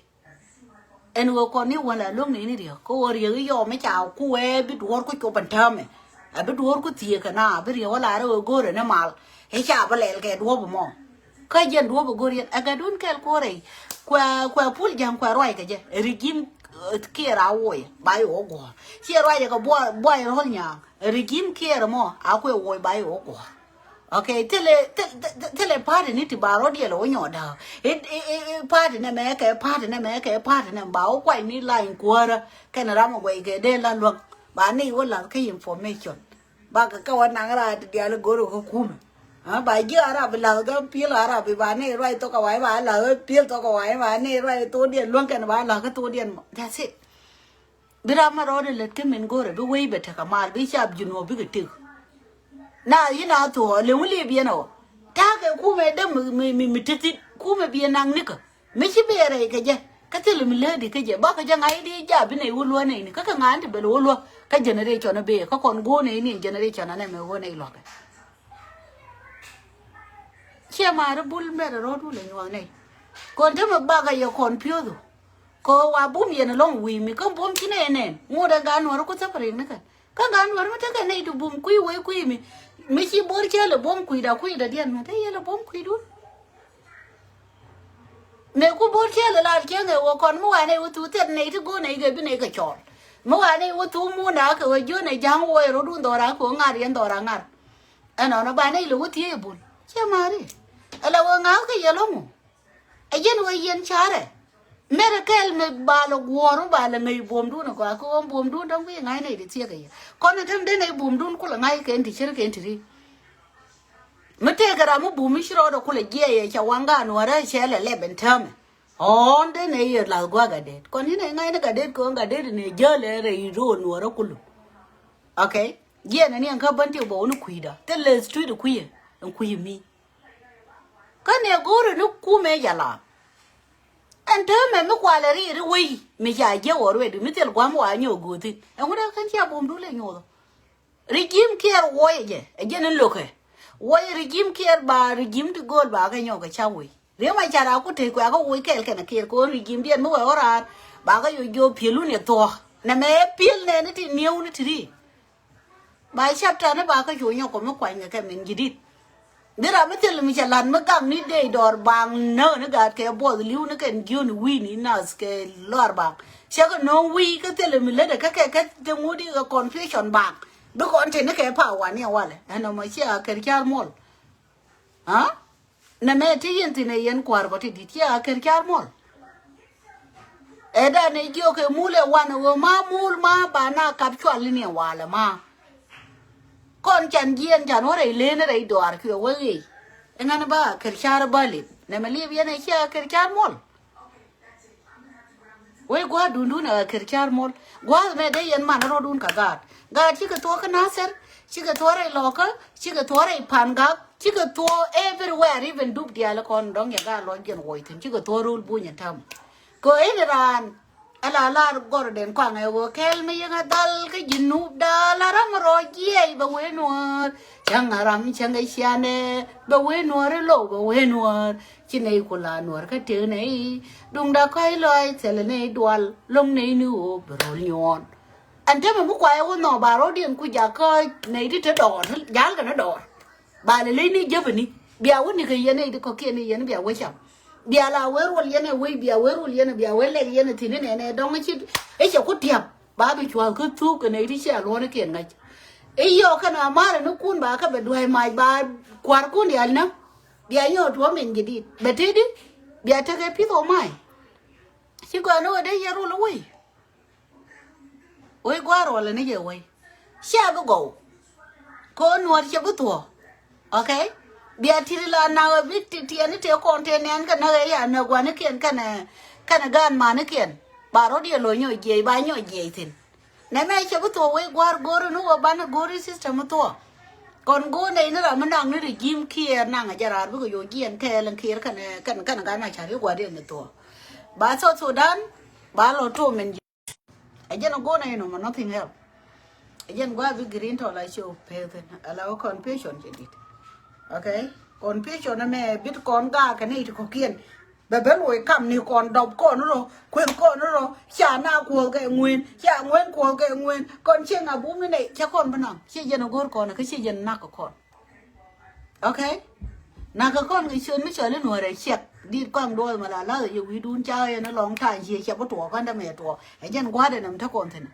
Ɛn ɣöö kɔn ni wä la lo̱ŋ nɛy ni riäk kä ɣöö riäk i̱ yɔɔm i̱ ca kuɛ bi duɔ̱ɔ̱r ku cop ɛn täämɛ. A bi duɔ̱ɔ̱r ku thieek kɛ na a bi riäk wä la rɛ ɣöö go̱o̱rɛ ni mal. I̱ ca bi lɛl kɛ duɔ̱ɔ̱p ɛmɔ. Kä jɛn duɔ̱ɔ̱p ɛ go̱o̱r yɛn ɛ gat dun kɛl ko̱r rɛy. Kuɛ kuɛ pul ja̱ŋ kuɛ ruac kɛ jɛ ɛ regime kiɛɛr a woc ba yɛ wä guɔ̱ɔ̱r ciɛ ruac ɛ kɛ buay buay rɔ̱l nyaŋ ɛ regime kiɛɛr ɛmɔ a kuɛ woc ba yɛ wä guɔ̱ɔ̱r. Okay, thilɛ thilɛ party ni ti ba rɔ diɛl wä nyɔɔda. Party nɛ mɛ kɛ party nɛ mɛ kɛ party nɛ ba wä kuay ni line kuäärä kɛn ram a guay kɛ dee la luäŋ. Ba ni wä lath kä information. Ba kɛ kɛ wä naŋ raat diɛl go̱r kɛ kumɛ. Ba ji̱ arab lath kä piel arab ba ni ruac thok a wai ba lath kä piel thok a wai ba ni ruac thok diɛl luäŋ kɛn ba lath kä thok diɛl mɔ. That's it. Bi ram ma rɔɔdɛ lät kä min go̱rɛ bi wei bɛ tekɛ mal bi cap Junub bikɛ tëk. Na yin a thuɔɔ leŋ wä liep yɛn ɔ. Ta̱a̱ kɛ kumɛ däm mi mi mi ti thi̱n kumɛ bi yɛn naŋ nikä. Mi ci bee rɛy kɛ jɛ kä thil mi läädi kä jɛ bakɛ jɛ ŋa̱c di jaa bi nɛy wä luä nɛy ni kä kɛ ŋa̱c ti bel wä luä. Kä generation a bee kä kɔn go̱o̱r nɛy ni generation a nɛmɛ wä nɛy luäkɛ. Ciɛ ma̱a̱ri bul mɛrɛ rɔ̱du lɛ nyuɔ̱th nɛy. Kɔn te mi bakɛ yɛ kɔn piöthu. Kɛ ɣöö wa bum yɛn ɛlɔ̱ŋ wi̱i̱ mi kä bum ci nɛy nɛn ŋot ɛ gaat nuɔ̱ɔ̱ri ku thäpärik ni kɛn. Kä gaat nuɔ̱ɔ̱ri mi tekɛ nɛy ti bum kui̱ wee kui̱ mi. Mi ci bo̱r cä lɛ bum kui̱da kui̱da diɛn mi te yɛ lɛ bum kui̱dun. Mëë ku bo̱r cä lɛ lar cieŋ ɛ wä kɔn mi wa nɛy wä thuu thil nɛy ti go̱o̱r nɛy kɛ bi nɛy kɛ cɔɔl. Mi wa nɛy wä thuu muunda kɛ wä jiön ɛ ja̱ŋ wä ɛ rɔ̱dun dhɔra kɛ wä ŋa̱r yɛn dhɔra ŋa̱r. Ɛnɔnɔ ba nɛy lɛ wä thiee ɛ bul ciɛ ma̱a̱ri. Ɛ lɛ wä ŋa̱a̱k kɛ yɛ lɔ̱ŋ wä. Ɛ yɛn wee yɛn carɛ. Mɛrɛ kɛɛl mi ba lɛ guɔ̱ɔ̱r mi ba lɛ ŋäc buɔ̱mdun ɛ gɔaa kɛ ɣöö buɔ̱mdun dɔ̱ŋ bi ŋa̱c nɛy ti thiek ɛ yɛ. Kɔn ɛ täm dee nɛy buɔ̱mdun kulɛ ŋa̱c kɛn ti cär kɛn ti ri. Mi tëëkɛ ram mi bum mi ci rɔɔdɛ kulɛ jiɛɛyɛ ca waŋ gaat nuɔ̱ɔ̱rä cɛ lɛ lɛp ɛn täämɛ. Ɔ̱ɔ̱n dee nɛy yɛ lath gua̱a̱k gat dɛɛt kɔn yɛn ɛ ŋa̱c ni gat dɛɛt kɛ ɣöö gat dɛɛt nɛ jäl ɛ rɛy ro̱o̱ nuɔ̱ɔ̱rä kulu. Okay. Jiɛn ɛn yɛn kä bän ti bä wä ni kui̱dä thilɛ street kui̱ ɛn kui̱ mi. Kä nɛ go̱o̱rɛ ni kumɛ jɛ la. Ɛn täämɛ mi kualɛ ri ri wei mi ca jiɛ wä ruet mi thil gua̱m wa nyɛ wä go̱o̱thi. Ɛn wä dee kän cia bum dul ɛ nyoth. Regime kiɛɛr wuɔyɛ jɛ ɛ jɛn in lo̱kɛ. Wuɔyɛ regime kiɛɛr ba regime ti go̱o̱l ba kɛ nyɔk kɛ ca wei. Riek Machar a ku tëë kuɛ kɛ woi kɛɛl kɛnɛ kiɛɛr kɛ ɣöö regime diɛn mi wɛ wä raar ba kɛ yoc jiɔ piëlun yɛ thuɔ̱k. Nɛ mɛ ɛ piël nɛɛni ti niewni ti ri. Ba chapter ni ba kä cu nyɔk kɔ mi kuany kɛ kɛ min jidit. Bi ram mi thil mi cɛ lat mi gak ni dee dɔɔr baŋ näk ni gaat kɛ buɔth li̱w ni kɛn jiön wi̱i̱ ni nath kɛ lɔr baŋ. Cɛ kɛ no̱o̱ŋ wi̱i̱ kä thil mi lätdɛ kä kɛ kä te ŋut ikɛ confusion baŋ. Bi kɔn te ni kɛ pa wani a walɛ ɛn ɔmɔ ciɛ a kɛr car muɔl. Aa. Nɛ mɛ ti yɛn thi̱n ɛ yɛn kua̱r bä ti di̱t ciɛ a kɛr car muɔl. Ɛ dan ɛ jiök ɛ mul ɛ wan ɛ ɣöö ma mul ma ba na kap cual ni ɛ walɛ ma. Kɔn can jiɛn can wä rɛy len rɛy dɔaar cuɛ wä ɣëë. Ɛŋan ba kɛr car ba lip nɛ mɛ lip yɛn ɛ cia kɛr car muɔl. Wec gua̱a̱r dundun ɛ kɛr car muɔl gua̱a̱r mɛ dee yɛn man rɔdun ka gaat. Gaat cikɛ thuɔ̱k kä Nasir, cikɛ thuɔ̱k rɛy Lɔkä, cikɛ thuɔ̱k rɛy Pangak, cikɛ thuɔ̱k everywhere, even Duk diaal kɔn dɔ̱ŋ yɛ gaat lɔc jɛn wuɔc thi̱n cikɛ thuɔ̱k rul buny ɛ täm. Kɛ in raan ala lar gɔr den kɔaŋ ɛ wä kɛl mi yɛŋ a dhal kä Junub daal a ram rɔ jiɛc bɛ wee nuɔ̱ɔ̱r. Cäŋ a ram cäŋ a cianɛ bɛ wee nuɔ̱ɔ̱r ilo bɛ wee nuɔ̱ɔ̱r. Ci nɛy ku la nuɔ̱ɔ̱r kä tëk nɛy duŋda kɔc lɔc thilɛ nɛy dual lo̱ŋ nɛy ni ɣöö bɛ ro̱l nyuɔ̱ɔ̱n. Ɛn temɛ mi kuayɛ wä nhɔk ba rɔ̱diɛn ku jakä nɛy ti te dɔɔr ja̱l kɛn dɔɔr. Ba lɛ leny ni jäpäni bia wä nikɛ yɛn nɛy ti kɔ̱kiɛn ni yɛn bia wä cam. Bia la wee ruɔl yɛn ɛ wec bia wee ruɔl yɛn ɛ bia wee lɛk yɛn ɛ thi̱n inɛn ɛ dɔ̱ŋ i̱ ci i̱ cɛ ku tiam. Ba bi cua̱th kä thuk kɛ nɛy ti cia luɔ̱ɔ̱nikiɛn ŋa̱c. I̱ yɔɔk kɛn amarɛ ni kun ba kä bɛ dua̱c mac ba kua̱rkun diaal näk. Bia nyɔɔk tuɔ̱ɔ̱m in jadid bɛ tëëdi bia tekɛ pi̱th ɔ mac. Ci gɔaa ni wä dee yɛ rul i̱ wec. Wec gua̱a̱r wala ni jɛ wec. Cia bi gɔw. Kɛ ɣöö nuɔ̱ɔ̱r cɛ bi thuɔ̱ɔ̱. Okay. Bia tiri la nak ɛ bi ti tiɛni tëë kɔn tëë nɛn kɛ nak ɛ ya nɛ guanikiɛn kɛnɛ kɛnɛ gaan manikiɛn. Ba rɔ̱t yɛ lo̱c nyɔk jiɛc ba nyɔk jiɛc thi̱n. Nɛ mɛ cɛ bi thuɔ̱k wec gua̱a̱r go̱o̱ri ni wä banɛ go̱o̱ri system mi thuɔ̱k. Kɔn go̱o̱r nɛ ini ram mi naŋ ni regime kiɛɛr naŋ a jɛ raar bikɛ yo̱o̱ jiɛn kɛɛl in kiɛɛr kɛnɛ kɛn kɛn gan a ca̱r i̱ gua̱a̱r yɛn ni thuɔ̱k. Ba South Sudan ba lɔ tom in ji̱. Ɛ jɛn a go̱o̱r nɛ inɔ mɛ nothing else. Ɛ jɛn gua̱a̱r bi green tɔ la show peth in a la wä confusion jɛ dit. Okay. Confusion ɛmɛ bit kɔn gaak kɛ nɛy ti kɔ̱kiɛn. Bɛ ben woi kam ni kɔn dɔp kɔn rɔ kueth kɔn rɔ ca na kuɔth kɛ ŋueen ca ŋueen kuɔth kɛ ŋueen kɔn cieŋ a bum ni nɛy cɛ kɔn bi naŋ ci jɛn a go̱o̱r kɔn kä ci jɛn nak kɛ kɔn. Okay. Nak kɛ kɔn kɛ ciöt mi cɔl in wärɛ ciɛk dit kɔam duɔth ma la lath yɛ wi̱i̱dun ca yɛn a lɔŋ ta̱a̱ ciɛ cɛ bi tuɔɔk kɔn dämɛ tuɔɔk ɛ jɛn gua̱a̱dɛ nɛm te kɔn thi̱n.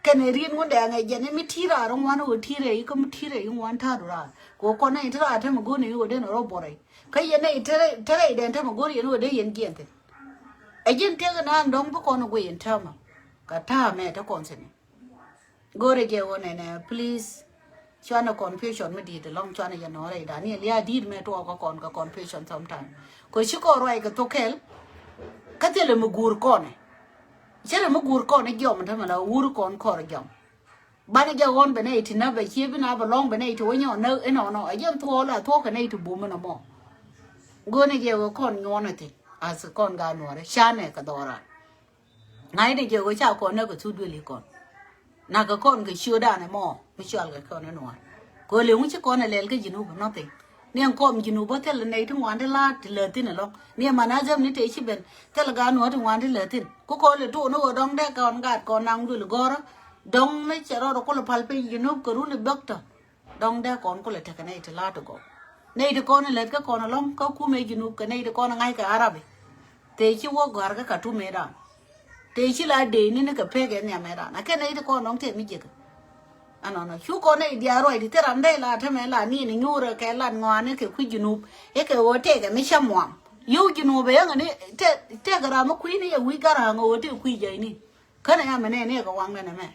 Kɛnɛ riet ŋun dɛɛŋ ɛ jɛn mi ti̱i̱ raar ŋuan wä ti̱i̱ rɛy kä mi ti̱i̱ rɛy ŋuan ta̱a̱du raar kɛ wä kɔn nɛy ti raar te mi go̱o̱r nɛy wä den rɔ buɔrɛy. Kä yɛn nɛy te rɛy dɛn te mi go̱o̱r yɛn wä den yɛn jiɛn thi̱n. Ɛ ji̱n tëk naan dɔ̱ŋ bi kɔn guiy in täämä. Kɛ ta̱a̱ mɛ te kɔn thi̱n. Go̱o̱rɛ jɛ wä nɛnɛ please. Cuanɛ confusion mi di̱i̱t ɛlɔ̱ŋ cuanɛ jɛ nɔɔrɛ i̱ dani lia di̱i̱t mɛ tuɔɔk kɛ kɔn kɛ confusion sometime. Kɛ ci kɔn ruac kɛ thok kɛl. Kä thilɛ mi guur kɔnɛ. Cɛ lɛ mi guur kɔnɛ jiɔm tämɛ la wur kɔn kɔr jɔm. Banɛ jɛ ɣɔn bɛ nɛ iti na bɛ cie bi na bɛ lɔŋ bɛ nɛ iti wä nyɔ nä inɔnɔ a jɛn thuɔɔk la thuɔɔk kɛ nɛ iti bum inɔ mɔ. Go̱o̱nɛ jɛ wä kɔn nyuɔnɛ thin as kɔn ga nuɔrɛ canɛ kɛ dhɔra. Ŋa̱cni jɛ wä ca kɔn nä kɛ thuk duëli kɔn. Nakɛ kɔn kɛ ciötdan ɛmɔ mi cɔal kɛ kɔn inuɔr. Kɛ ɣöö liŋ ci kɔn ɛ lɛl kä Junub nothing. Ni ɛn kɔm Junub bä thil nɛy ti ŋuan ti la̱a̱t ti lät thin ɛlɔ̱ŋ ni ɛman a gäm ni tëë ci ben thil gaat nuɔ̱ɔ̱r ti ŋuan ti lät thin ku kɔn lɛ tuun ni ɣöö dɔ̱ŋ dee kɔn gaat kɔn naŋ duël gɔ̱rä. Dɔ̱ŋ mi cɛ rɔɔd kulɛ pal piny Junub kɛ run i̱ bäk tɔ. Dɔ̱ŋ dee kɔn kulɛ tekɛ nɛy ti la̱a̱t ti gɔw. Nɛy ti kɔn in lät kä kɔn ɛlɔ̱ŋ kä kumɛ Junub kɛ nɛy ti kɔn in ŋa̱ckɛ Arabi. Tëë ci wä gɔ̱a̱r kä Katum ëëdan. Tëë ci la dee ni ni kɛ pek ɛ nhiam ëëdan a kɛ nɛy ti kɔn dɔ̱ŋ tëë mi jiäkä. Ɛnɔnɔ cu kɔn nɛy diaal ruac ti thil ram dee la tämɛ la ni ni nyuurɛ kɛ lat ŋɔaani kɛ kui̱ Junub. I̱ kɛ ɣöö tëëkɛ mi cä muam yio̱w Junub ɛ yäŋɛ ni tëëkɛ ram mi kui̱ni yɛ wi̱i̱ gara̱a̱ŋ ɣöö tëë kui̱ jɛyni. Känɛ ya mɛ nɛɛni kɛ waŋdɛ nɛmɛ.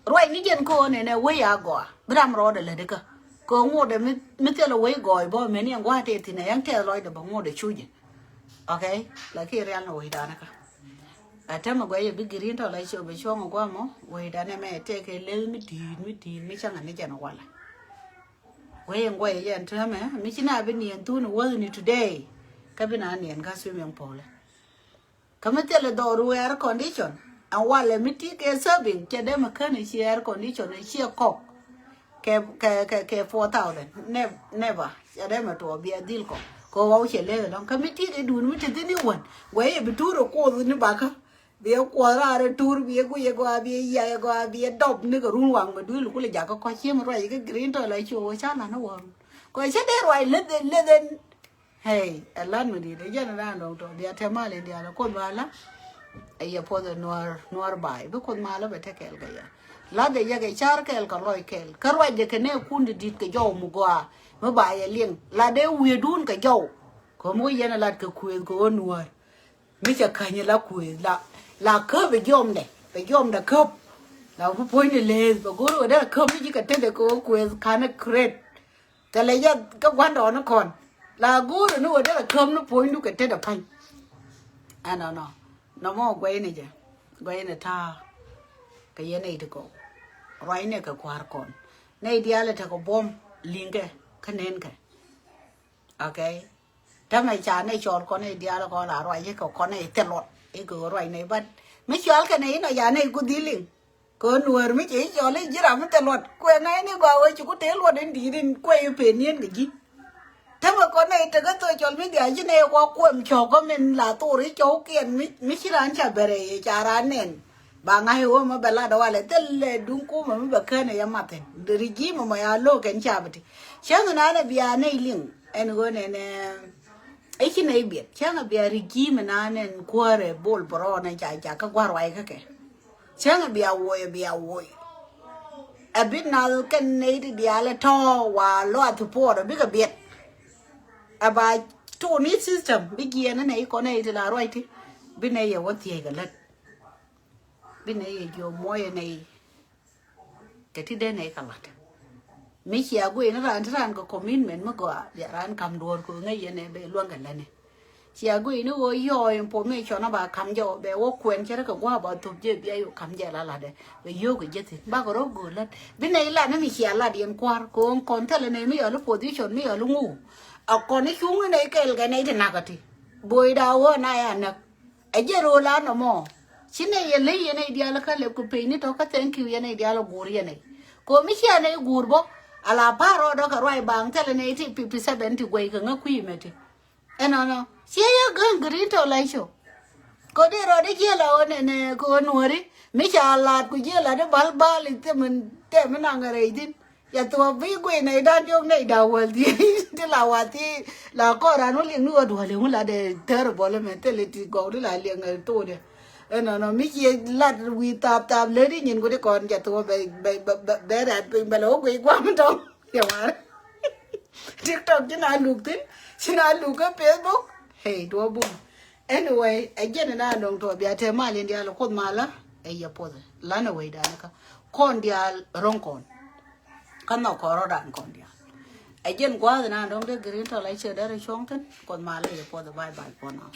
Ruac ni jɛn kä ɣän ɛnɛ wec a gɔaa bi ram rɔɔdɛ lätdi kä kɛ ŋotdɛ mi thilɛ wec gɔɔy bä mɛni ɛn gua̱a̱th tɛth thi̱n ɛ yɛn tɛth lɔcdɛ bä ŋotdɛ cu jɛ. Okay. Lakin rial ni wecdan kä. A tämɛ guɛc ɛ bi girin tɔ la cop ɛ cuɔ̱ŋ ɛ gua̱a̱mɔ wecdan ɛmɛ ɛ tɛk kɛ leth mi di̱i̱t mi di̱i̱t mi cäŋɛ ni jɛn walɛ. Guɛc ɛn guɛc ɛ yɛn tämɛ mi ci na bi niɛn thun ɛ wäthni today. Kä bi na niɛn kä swimming pool ɛ. Kä mi thilɛ dhɔru air condition. Ɛn walɛ mi ti kɛ serving cɛ dee mi kän i̱ ci air condition i̱ ciɛ kɔk. Kɛ kɛ kɛ kɛ four thousand. Never cɛ dee mi tuɔɔk biɛ dhil kɔk kɛ ɣɔw cɛ leth ɛlɔ̱ŋ kä mi ti kɛ dun mi ti thin i̱ wän. Guɛ yɛ bi tuur ɛ kuoth ni bakä. Biɛ kuɔth raar ɛ tuur biɛ guic ɛ gɔaa biɛ yia ɛ gɔaa biɛ dɔp ni kɛ run waŋ mi duil kulɛ jakä kɔc ciem ruac kɛ green tɔ la ci ɣöö ca lan i̱ wä run. Kɔ cɛ dee ruac leth leth ɛn. Hey, ɛ lat mi di̱i̱t ɛ jɛn ɛ raan dɔ̱ŋ tɔ bia tɛ mal in diaal ɛ Kuoth malä. Ɛ yɛ puɔth ɛ nuɔr nuɔr ba̱a̱y bi Kuoth malä bɛ tɛ kɛɛl kɛ yɛ. Lath ɛ yɛ kɛ car kɛɛl kɛ lɔc kɛɛl kä ruac jɛ kɛ nɛ kun di di̱t kɛ jɔw mi gɔaa mi ba yɛ liŋ la dee wi̱i̱dun kɛ jɔw. Kɛ mi wä yɛn ɛ lat kɛ kuëëth kɛ ɣöö nuɔr mi cɛ käny ɛ la kuëëth la la käp ɛ jiɔmdɛ bɛ jiɔmdɛ käp. La bi puɔ̱nyni leeth bɛ go̱r ɣöö dee käp mi ji̱ kɛ tetdɛ kɛ ɣöö kuëëth ka̱n ɛ create. Thilɛ yɛ kä gua̱ndɔɔŋni kɔn la go̱o̱rä ni ɣöö derɛ käm ni puɔ̱nydu kɛ tetdä pa̱ny. Ɛnɔnɔ nɔmɔ guɛcni jɛ guɛcni ta̱a̱. Kɛ yɛn nɛy ti kɔw ruacnɛ kɛ kua̱r kɔn nɛy diaal ɛ tekɛ buɔ̱m li̱ŋkɛ kä nenkɛ. Okay. Tämɛ ca nɛy cɔɔl kɔn nɛy diaal kɔn la ruac ikɛ kɔn nɛy thil luɔt ikɛ ɣöö ruac nɛy bat mi cɔal kɛ nɛy inɔ ca nɛy ku dhil liŋ. Kɛ nuäär mi cɛ i̱ cɔl i̱ ji̱ ram mi thil luɔt kuɛ ŋa̱cni gɔaa wee ci ku tëë luɔt in di̱i̱t in kuɛ i̱ pen ni̱en kɛ ji̱. Tämɛ kɔn nɛy tekä social media ci nɛy kua kuɛm cɔ̱kä min la thor i̱ cɔwkiɛn mi ci raan ca bɛrɛ yɛ ca raan nɛn. Ba ŋa̱c i̱ ɣöö mɛ bɛ lat ɛ walɛ thil lɛ duŋ kumɛ mi bɛ kän ɛ yɛ mathin regime mɔ ya lo̱o̱k kɛn ca bɛ ti cäŋ nanɛ bia nɛy liŋ. Ɛn ɣöö nɛnɛ i̱ ci nɛy biɛt cäŋ ɛ bia regime nanɛ kuäärɛ bol bärɔɔnɛ ca ca kä gua̱r ruac kä kɛ. Cäŋ bia woc bia woc. Ɛ bi nath kɛn nɛy ti diaal ɛ tɔ̱ wa lɔ a thupuɔt ɛ bikɛ biɛt. Ɛ ba tuun i̱ system bi jiɛɛn ɛ nɛy kɔn nɛy ti la ruac ti bi nɛy yɛ wä thiec kɛ lät. Bi nɛy yɛ jiɔ muɔyɛ nɛy. Kɛ ti dee nɛy kɛ lat. Mi cia guiy ni raan ti raan kɛ commitment mi gɔaa bia raan kam duɔɔr kɛ ŋäc yɛn ɛ bɛ luäŋ kɛ lätni. Cia guiy ni ɣöö yɔɔ information a ba kam jɛ ɔ bɛ wä kuɛn cɛ rɛ kɛ gua̱a̱ ba thop jɛ bia yɔ kam jɛ la latdɛ bɛ yio̱o̱k kɛ jɛ thi̱n bakɛ rɔ go̱o̱r lät bi nɛy lat ni mi cia lat yɛn kua̱r kɛ ɣöö kɔn thilɛ nɛy mi yɔl i̱ position mi yɔl i̱ ŋu. A kɔn i̱ cuŋ ni nɛy kɛɛl kɛ nɛy ti nakä ti bo̱o̱cda ɣöö na ya näk. Ɛ jɛ ro̱o̱l a nɔmɔ ci nɛy yɛ ley yɛn nɛy diaal kä lɛp kɛ pecni tɔ̱ kä thank you yɛn nɛy diaal ɛ guur yɛn nɛy. Ko̱ mi cia nɛy guur bä a la pa̱a̱r rɔɔdɔ kɛ ruac baŋ thilɛ nɛy ti fifty seven ti guɛy kɛ ŋä kui̱ mɛ ti. Ɛnɔnɔ ciɛ yɛ gäŋ green tɔ la i̱ cok. Ko̱ dee rɔɔdɛ jiɛl a ɣöö nɛnɛ kɛ ɣöö nuɔ̱ri mi ca laat ku jiɛl a di bal bal i̱ thɛmɛ thɛmɛ naŋ rɛy thi̱n. Ca thuɔ̱k bi guiy nɛy da̱n diɔ̱k nɛy da̱k wäl dhieec ti la wath ti la kɔn raan wä liŋ ni ɣöö duɔ̱l i̱ ŋu lat dee thär bɔl ɛmɛ thilɛ ti gɔw ti la liŋ ɛ thokdɛ. Ɛnɔnɔ mi ciɛ lat wi̱i̱ thap thap lät i̱ nyin ku ti kɔn ca thuɔ̱k bɛ bɛ bɛ bɛ rɛ̈t piny bɛ lɛ wä guiy gua̱a̱m tɔ̱. Yɛ ŋua̱r TikTok ci na luk thi̱n ci na luk kä Facebook. Hey duɔ̱ɔ̱p bum. Anyway ɛ jɛn ina nɔŋ tuɔ bia te mal in dial kuoth malä. Ɛ yɛ puɔth lan ɛ wecdan kä kɔn dial ro̱ŋ kɔn. Kä nhɔk kɔn rɔ̱dan kɔn dial. Ɛ jɛn gua̱a̱th ina nɔŋ dee green tɔ la ciɛ dee rɛ cuɔ̱ŋ thi̱n kuoth malä yɛ puɔth bye bye for now.